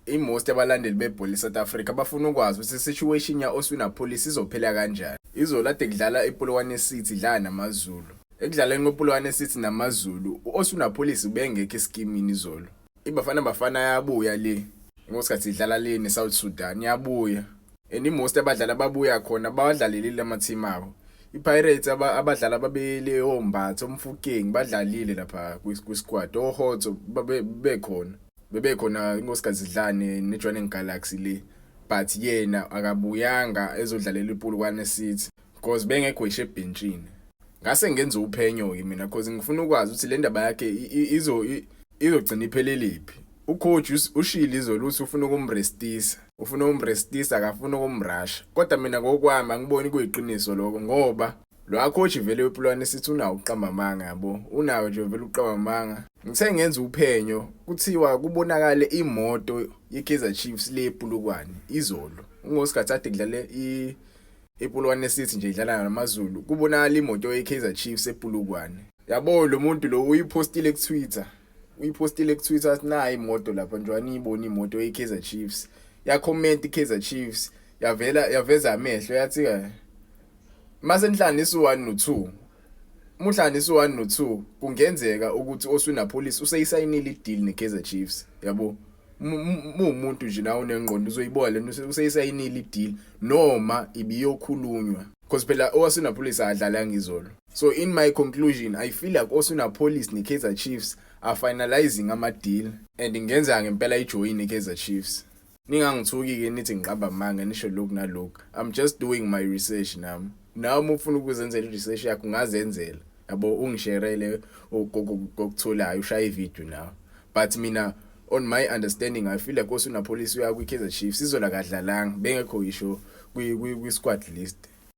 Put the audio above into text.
I-most yabalandeli bebhola eSouth Africa bafuna ukwazi ukuthi i-situation ya-Oswin Appollis izophela kanjani. Izolo kade kudlala iPolokwane City idlala naMaZulu. Ekudlaleni kwePolokwane City naMaZulu, u-Oswin Appollis ubengekho esikimini izolo. IBafana Bafana yabuya le ngosikhathi idlala le neSouth Sudan yabuya. And i-most abadlali ababuya khona bawadlalelile ama-team abo. I-Pirates abadlali ababele oMbatha, oMofokeng badlalile lapha kwi-squad. OHotto babe bekhona. Bebekhona ngosikhathi sidlala neJwaneng Galaxy le. But yena akabuyanga ezodlalela iPolokwane City because bengekho ngisho ebhentshini. Ngase ngenza uphenyo ke mina because ngifuna ukwazi ukuthi le ndaba yakhe izogcina ipheleliphi. Ucoach ushilo izolo ukuthi ufuna ukumrestisa, ufuna ukumrestisa akafuni ukumrasha. Kodwa mina ngokwami angiboni kuyiqiniso lokho ngoba lo coach vele wePolokwane City unawo ukuqamba amanga yabo. Unawo nje vele ukuqamba amanga. Ngithe ngenza uphenyo kuthiwa kubonakale imoto yeKaizer Chiefs le ePolokwane izolo. Ngosikhathi ade kudlale iPolokwane City nje idlala namaZulu kubonakala imoto yeKaizer Chiefs ePolokwane. Yabo lo muntu lo uyipostile kuTwitter. Uyipostile kuTwitter athi nayi imoto lapha nje aniyibona imoto yeKaizer Chiefs. Ya comment iKaizer Chiefs yavela yaveza amehlo yathi ke mase nihlanganisa u1 no2 muhlanganisa u1 no2 kungenzeka ukuthi Oswin Appollis useyisayinile ideal neKaizer Chiefs yabo. Muwumuntu nje nawe unengqondo uzoyibona lento useyisayinile ideal noma ibiyokhulunywa because phela Oswin Appollis adlalanga izolo. So in my conclusion, I feel like Oswin Appollis neKaizer Chiefs are finalizing ama deal and ngenza ngempela ijoin iKaizer Chiefs. Ningangithuki ke nithi ngiqamba amanga nisho lokhu nalokhu. I'm just doing my research nami. Nawe uma ufuna ukuzenzela i-research yakho ungazenzela yabo, ungisherele okutholayo ushaya ivideo nawe. But mina, on my understanding, I feel like Oswin Appollis uya kwi-Kaizer Chiefs. Izolo akadlalanga, bengekho ngisho kwi-squad list.